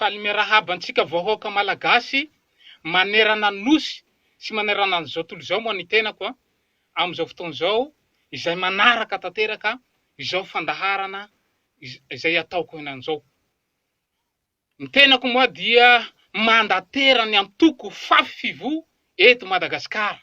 Faly miarahaba antsika vahoaka Malagasy manerana ny Nosy sy manerana an'izao tontolo izao moa ny tenako amin'izao fotoana izao izay manaraka tanteraka izao fandaharana izay ataoko henany izao. Ny tenako moa dia mandatera ny antoko Fafy Fivoa eto Madagasikara.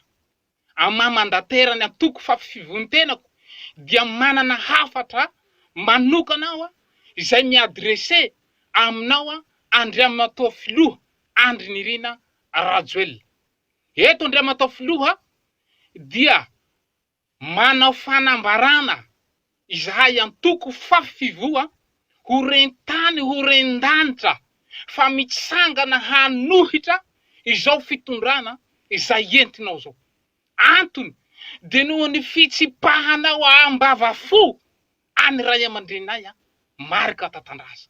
Amin'ny maha mandatera ny antoko Fafy Fivoa ny tenako dia manana hafatra manokana aho izay mi-adresser aminao Andriamatoa Filoha Andry Nirina Rajoelina. Eto Andriamatoa Filoha dia Manao fanambarana izahay antoko Fafy Fivoa ho ren-tany ho ren-danitra fa mitsangana hanohitra izao fitondrana izay entinao izao. Antony dia noho ny fitsipahanao am-bava fo any ray aman-dreninay Marc Tatandraza.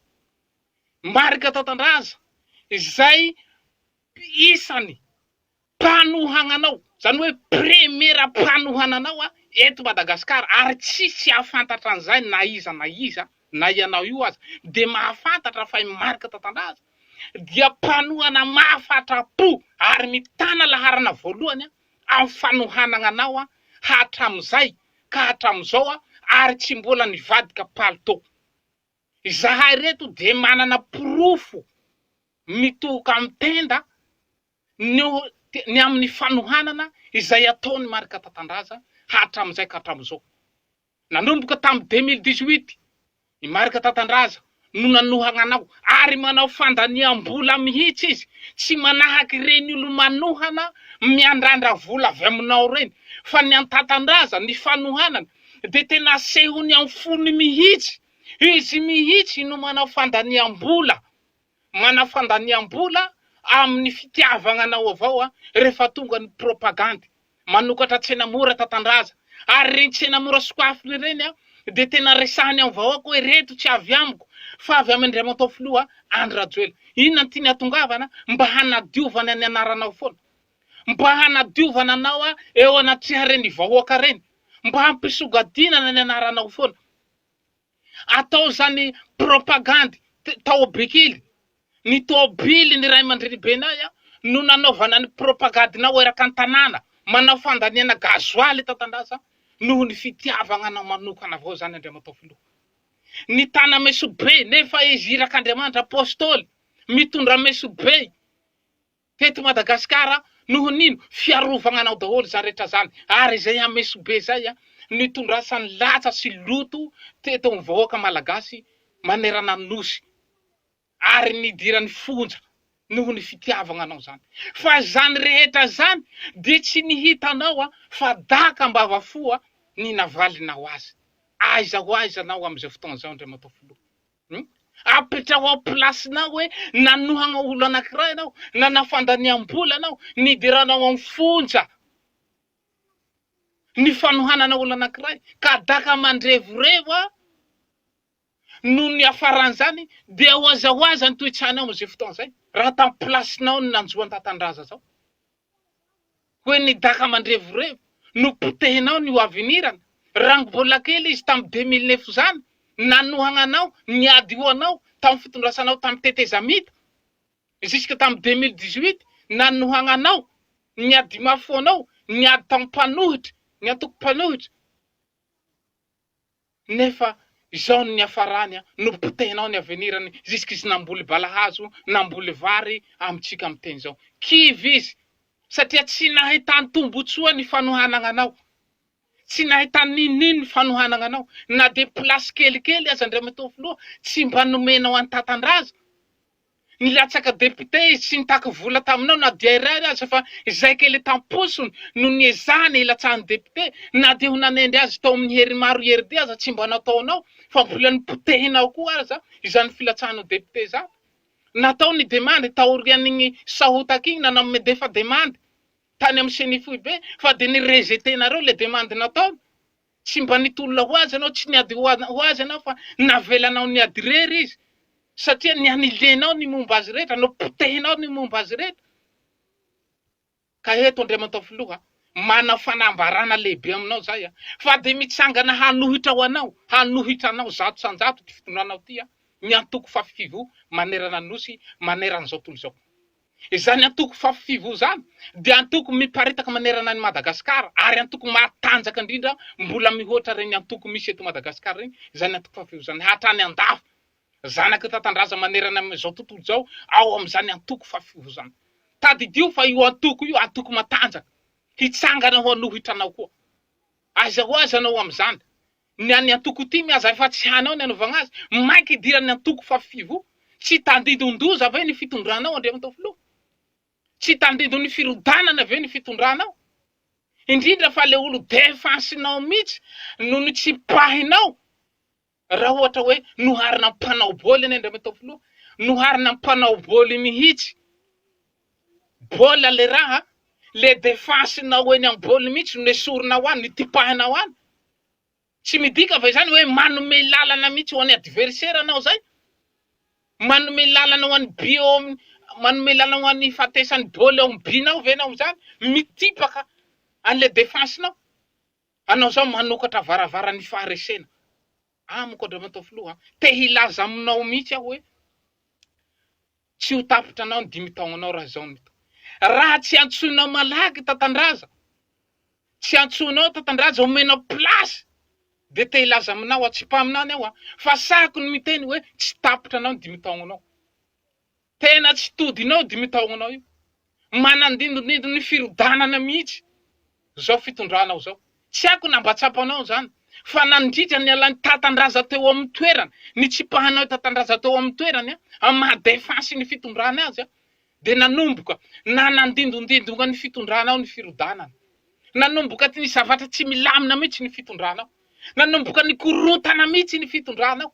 Marc Tatandraza izay isany mpanohagna anao, zany hoe première mpanohana anao eto Madagascar ary tsisy hahafantatra an'izay na iza na iza na ianao io aza dia mahafantatra fa i Marc Tatandraza dia mpanohana mahafatra-po ary mitana laharana voalohany amin'ny fanohanagna anao hatramin'izay ka hatramin'izao ary tsy mbola nivadika palitao. Izahay ireto dia manana porofo mitohoka amin'ny tenda ny ny amin'ny fanohanana izay ataon'i Marc Tatandraza hatramin'izay ka hatramin'izao. Nanomboka tamin'ny 2018 i Marc Tatandraza no nanohagna anao ary manao fandaniam-bola mihitsy izy, tsy manahaka ireny olo-manohana miandrandra vola avy aminao ireny fa ny an'i Tatandraza ny fanohanana dia tena asehony amin'ny fony mihitsy, izy mihitsy no manao fandaniam-bola Manao fandaniam-bola amin'ny fitiavagna anao avao a, rehefa tonga ny propagandy. Manokatra tsena mora Tatandraza. Ary ireny tsena mora sokafiny ireny a, dia tena resahiny amin'ny vahoaka hoe ireto tsy avy amiko fa avy amin'i Andriamatoa Filoha Andry Rajoelina. Inona no tiany hatongavana? Mba hanadiovana ny anaranao foana. Mba hanadiovana anao eo anatrehan'ireny vahoaka ireny. Mba hampisogadinana ny anaranao foana. Atao zany propagandy tao Bekily. Ny tôbily ny ray aman-drenibenay no nanaovana ny propagadinao eraka an-tanàna, manao fandaniana gasoil eto an-tandaza noho ny fitiavagna anao manokana avao zany Andriamatoa Filoha. Ny tana mesobe nefa izy irak'Andriamanitra Apôstôly mitondra mesobe. Teto Madagasikara noho ny ino? Fiarovagna anao daholo zany rehetra zany ary izay hamesobe zay no nitondrasany latsa sy loto teto amin'ny vahoaka Malagasy manerana ny Nosy ary nidirany fonja noho ny fitiavagna anao zany fa zany rehetra zany dia tsy ny hitanao fa daka ambava fo ny navalinao azy aiza ho aiza anao amin'izao fotoana izao Andriamatoa Filoha Hum? Apetraho ao place-nao hoe nanohagna olo anakiray anao, nanao fandaniam-bola anao, nidiranao am fonja ny fanohanana olo anakiray, ka daka mandrevorevo a, noho ny hiafaran'izany dia ho aiza ho aiza ny toe-tsainao amin'izay fotoana izay, raha tam place-nao ny nanjo an-tatandraza zao. Hoe ny daka mandrevorevo no potehinao ny ho avenir-ny, rango mbola kely izy tam 2009 zany nanohagna anao niady ho anao tam fitondrasanao tam tetezamita jusque tam 2018 nanohagna anao niady mafy ho anao niady tam mpanohitra ny antoko mpanohitra Nefa izao ny niafarany a, nopotehinao ny avenir-ny jusque izy namboly balahazo, namboly vary amintsika miteny izao. Kivy izy satria tsy nahitany tombotsoa ny fanohanagna anao. Tsy nahitany ninoninona ny fanohanagna anao. Na dia place kelikely aza Andriamatoa Filoha tsy mba nomenao an'Tatandraza. Nilatsaka député izy tsy nitaky vola taminao na dia iray aza fa izay kely tam-posony no niezahany hilatsahany député na dia ho nanendry azy tao amin'ny hery maro IRD aza tsy mba nataonao fa mbola nopotehinao koa aza izany filatsahany ho député izany. Natao ny demande taorian'igny sahotaka igny nanao medefa demande tany amin'ny ceni foibe fa dia ni rejeter-nareo le demande nataony. Tsy mba nitolona ho azy ianao, tsy niady ho azy ianao fa navelanao niady irery izy satria nianilenao ny momba azy rehetra, nopotehinao ny momba azy rehetra. Ka eto Andriamatoa Filoha, manao fanambarana lehibe aminao izahay fa dia mitsangana hanohitra ho anao, hanohitra anao 100% ity fitondranao ity. Ny antoko Fafifivo manerana ny Nosy, manerana izao tontolo izao. Izany antoko Fafifivo izany dia antoko miparitaka manerana an'i Madagasikara ary antoko matanjaka indrindra mbola mihoatra ireny antoko misy eto Madagasikara ireny izany antoko Fafifivo izany hatrany andafy. Zanak'i Tatandraza manerana izao tontolo izao ao amin'izany antoko Fafifivo izany. Tadidio fa io antoko io antoko matanjaka hitsangana ho hanohitra anao koa. Aiza ho aiza anao amin'izany? Ny an'ny antoko tim aza efa tsy hanao ny hanaovagna azy, mainka idiran'ny antoko fa fivo, tsy tandindon-doza ve ny fitondranao Andriamatoa Filoha? Tsy tandindon'ny firodanana ve ny fitondranao? Indrindra fa le olo defense-nao mihitsy no notsipahinao Raha ohatra hoe noharina amin'ny mpanao baoly anie Andriamatoa Filoha, noharina amin'ny mpanao baoly mihitsy, baolina le raha, le defense-nao eny amin'ny baolina mihitsy no nesorinao any, notipahinao any. Tsy midika va izany hoe manome lalana mihitsy ho an'ny adversaire anao izay? Manome lalana ho an'ny but eo amin'ny, manome lalana ho an'ny fahatesan'ny baolina eo amin'ny but-nao ve ianao amin'izany? Mitipaka an'ilay defense-nao. Anao zao manokatra varavaran'ny faharesena amiko Andriamatoa Filoha a! Te hilaza aminao mihitsy aho hoe tsy ho tapitra anao ny dimy taognanao raha izao no mitohy. Raha tsy antsoinao malaky Tatandraza, tsy antsoinao Tatandraza omenao place dia te hilaza aminao aho, tsy mpaminany aho a, fa sahiko ny miteny hoe tsy tapitra anao ny dimy taognanao. Tena tsy todinao dimy taognanao io. Manandindondindo ny firodanana mihitsy zao fitondranao zao. Tsy haiko na mba tsapanao zany fa nandritra ny nialan'i Tatandraza teo amin'ny toerany, nitsipahanao i Tatandraza teo amin'ny toerany amin'ny maha defense ny fitondrana azy dia nanomboka nanandindondindonga ny fitondranao ny firodanana. Nanomboka ny zavatra tsy milamina mihitsy ny fitondranao. Nanomboka nikorontana mihitsy ny fitondranao.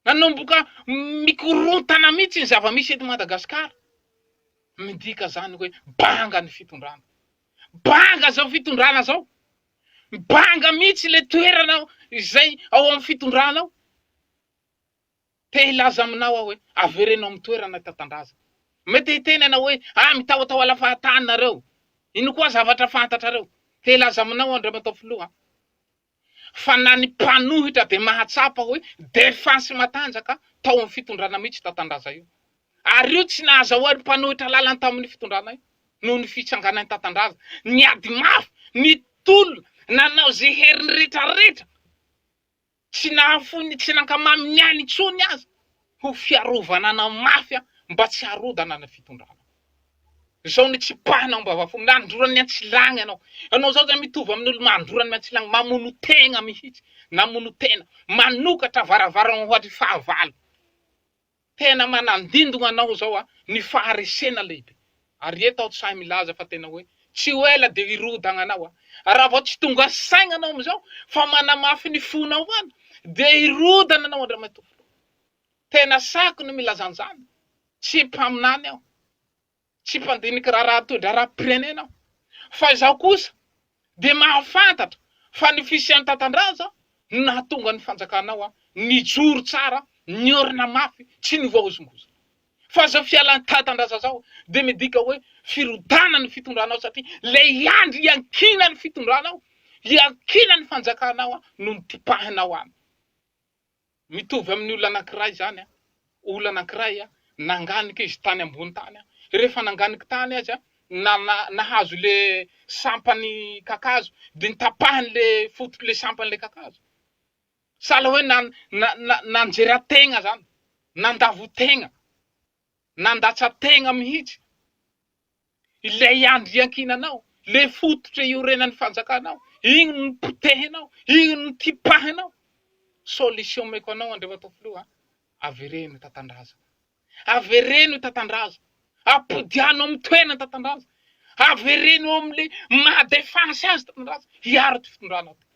Nanomboka mikorontana mihitsy ny zava-misy eto Madagasikara. Midika izany hoe banga ny fitondrana. Banga izao fitondrana izao. Banga mihitsy ilay toerana izay ao amin'ny fitondrana ao. Te hilaza aminao aho hoe avereno amin'ny toerana i Tatandraza. Mety hiteny ianao hoe ah mitahotahoala fahatany nareo. Ino koa zavatra fantatrareo. Te hilaza aminao aho Andriamatoa Filoha fa na ny mpanohitra dia mahatsapa hoe defense matanjaka tao amin'ny fitondrana mihitsy Tatandraza io. Ary io tsy nahazahoan'ny mpanohitra lalana tamin'ny fitondrana io noho ny fitsanganan'i Tatandraza. Niady mafy, nitolona, nanao izay heriny rehetrarehetra, tsy nahafoy ny tsy nankamamy ny ainy intsony aza ho fiarovana anao mafy mba tsy harodana ny fitondrana. Izao nitsipahina am-bavafo, nandrorany antsilagny ianao. Ianao izao zany mitovy amin'ny olo mandrorany antsilagny, mamono tegna mihitsy, namono tena, manokatra varavarana ho an'ny fahavalo. Tena manandindogna anao izao a, ny faharesena lehibe. Ary eto aho tsy sahy milaza fa tena hoe tsy ho ela dia hirodagna anao a. Raha vao tsy tonga saigna anao amin'izao fa manamafy ny fonao any dia hirodana anao Andriamatoa Filoha. Tena sahiko ny milaza an'izany. Tsy mpaminany aho. Tsy mpandiniky raharaha toe-draharaham-pirenena aho. Fa izaho kosa dia mahafantatra fa ny fisian'ny Tatandraza no nahatonga ny fanjakanao nijoro tsara, niorina mafy, tsy nivoahozongozona. Fa izao fialan'i Tatandraza izao dia midika hoe firodanan'ny fitondranao satria ilay andry iankinan'ny fitondranao, iankinan'ny fanjakanao no notipahinao any. Mitovy amin'ny olona anankiray izany an, olona anankiray an, nanganika izy tany ambony tany an, rehefa nanganiky tany azy an, na nahazo le sampan'ny kakazo, dia notapahiny le fototry le sampan'le kakazo. Sahala hoe na na nanjera tegna zany, nandavo tegna, nandatsa-tegna mihitsy. Ilay andry iankinanao, ilay fototra iorenan'ny fanjakanao, igny no potehinao, igny no tipahinao. Solution omeko anao Andriamatoa Filoha, avereno i Tatandraza. Avereno i Tatandraza. Ampodiano amin'ny toerany Tatandraza. Avereno eo amin'ilay maha defense azy Tatandraza, hiaro ty fitondrana ty.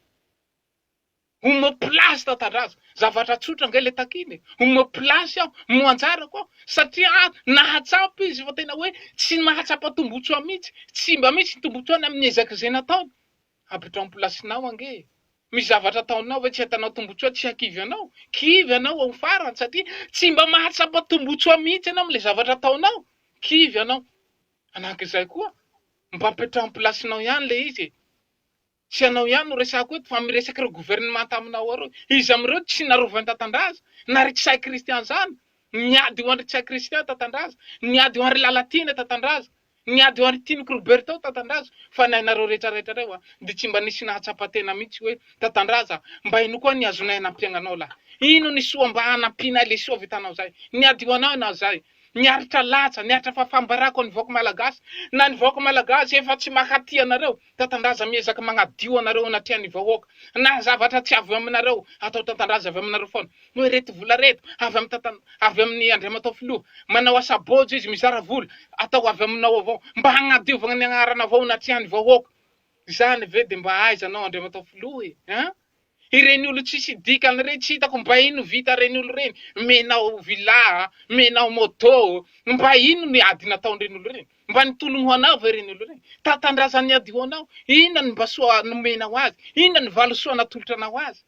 Omeo place Tatandraza. Zavatra tsotra ange le takina e. Omeo place aho, omeo anjarako aho. Satria aho nahatsapa izy fa tena hoe tsy mahatsapa tombotsoa mihitsy, tsy mba misy ny tombotsoany amin'ny ezaka izay nataony. Apetraho am place-nao ange e. Misy zavatra ataonao ve tsy ahitanao tombotsoa tsy hakivy anao? Kivy ianao amin'ny farany satria tsy mba mahatsapa tombotsoa mihitsy ianao amin'ilay zavatra ataonao. Kivy ianao. Manahaka izay koa, mba apetraho am place-nao ihany le izy e. Tsy ianao ihany no resahako eto fa miresaka ireo gouvernemanta aminao ireo. Iza amin'ireo tsy narovan'i Tatandraza? Na ry Ntsay Christian zany? Niady ho an-dry Ntsay Christian Tatandraza, niady ho an-dry Lalatiana Tatandraza, niady ho an-dry Tinoky Roberto Tatandraza, fa ny anareo rehetra rehetra ireo a, dia tsy mba nisy nahatsapa tena mihitsy hoe Tatandraza, mba ino koa ny azonay anampiagna anao lahy? Ino ny soa mba hanampianay le soa vitanao zay? Niady ho anao ianao zay, niaritra latsa, niaritra fahafaham-baraka ho an'ny vahoaka malagasy, na ny vahoaka malagasy efa tsy makaty anareo, Tatandraza miezaka magnadio anareo anatrehan'ny vahoaka, na zavatra tsy avy aminareo atao Tatandraza avy aminareo foana. Noho ireto vola reto avy amin'ny tatan avy amin'ny Andriamatoa Filoha, manao asa bôjo izy mizara vola, atao avy aminao avao, mba hagnadiovagna ny agnarana avao anatrehan'ny vahoaka. Izany ve de mba aiza anao Andriamatoa Filoha e? Hein? Ireny olo tsisy dikany reny tsy hitako mba ino vita reny olo reny, menao villa, menao moto, mba ino ny ady nataon'ireny olo reny? Mba nitologno ho anao ve ireny olo ireny? Tatandraza niady ho anao, inona ny mba soa nomenao azy? Inona ny valisoa natolotra anao azy?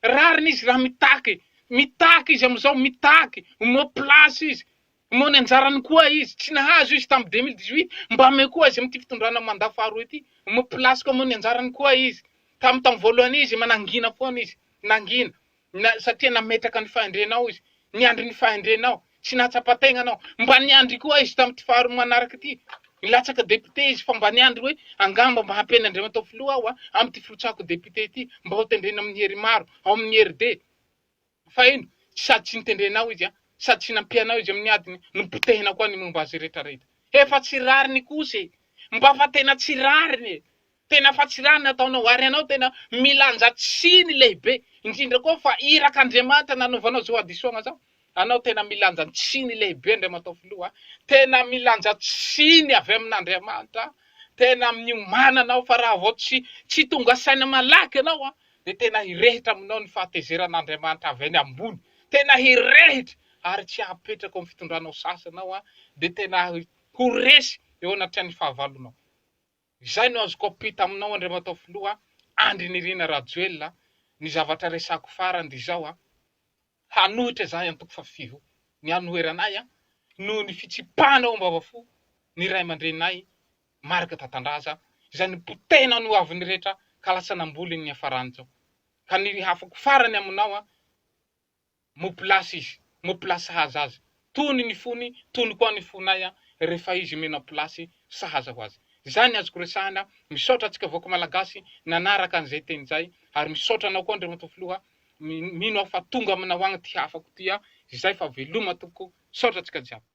Rariny izy raha mitaky, mitaky izy amin'izao, mitaky, omeo place izy, omeo ny anjarany koa izy, tsy nahazo izy tamin'ny 2018, mba omeo koa izy amin'ity fitondrana mandat faharoa ity, omeo place koa, omeo ny anjarany koa izy. Tamin'ny tamin'ny voalohany izy mba nangina foana izy, nangina, na, satria nametraka ny fahendrenao izy, niandry ny fahendrenao, tsy nahatsapa tegna anao, mba niandry koa izy tamin'ity faharoa manaraka ity, nilatsaka député izy fa mba niandry hoe angamba mba hampian'i Andriamatoa Filoha aho amin'ity firotsahako député ity, mba ho tendrena amin'ny hery maro, ao amin'ny IRD. Fa ino, sady tsy nitendrenao izy sady tsy nampianao izy amin'ny adiny, no potehina koa ny momba azy rehetra rehetra. Efa tsy rariny kosa e! Mba fa tena tsy rariny e! Tena fa tsy rariny ataonao, ary ianao tena milanja tsiny lehibe, indrindra koa fa irak'Andriamanitra nanaovanao izao hadisoagna zao, anao tena milanja tsiny lehibe Andriamatoa Filoha, tena milanja tsiny avy amin'Andriamanitra, tena miomàna anao fa raha vao tsy tsy tonga saina malaky ianao dia tena hirehitra aminao ny fahatezeran'Andriamanitra avy any ambony, tena hirehitra ary tsy hahapetraka ao amin'ny fitondranao sasy ianao, dia tena ho resy eo anatrehan'ny fahavalonao. Izay no azoko ampita aminao Andriamatoa Filoha Andry Nirina Rajoelina, ny zavatra resako farany dia izao, hanohitra izahay antoko Fafivo, ny hanoheranay noho ny fitsipahana ao am-bavafo ny ray aman-dreninay Marc Tatandraza izay nipotehina ny ho aviny rehetra ka lasa namboly ny niafarany izao. Ka ny hafako farany aminao an, mo place izy, mo place sahaza azy. Tony ny fony, tony koa ny fonay an, rehefa izy omena place sahaza ho azy. Izay ny azoko resahina, misaotra antsika vahoaka Malagasy nanaraka an'izay teny izay, ary misaotra anao koa Andriamatoa Filoha, mino aho fa tonga aminao agny ty hafako ty an, izay fa veloma tompoko, misaotra antsika jiaby.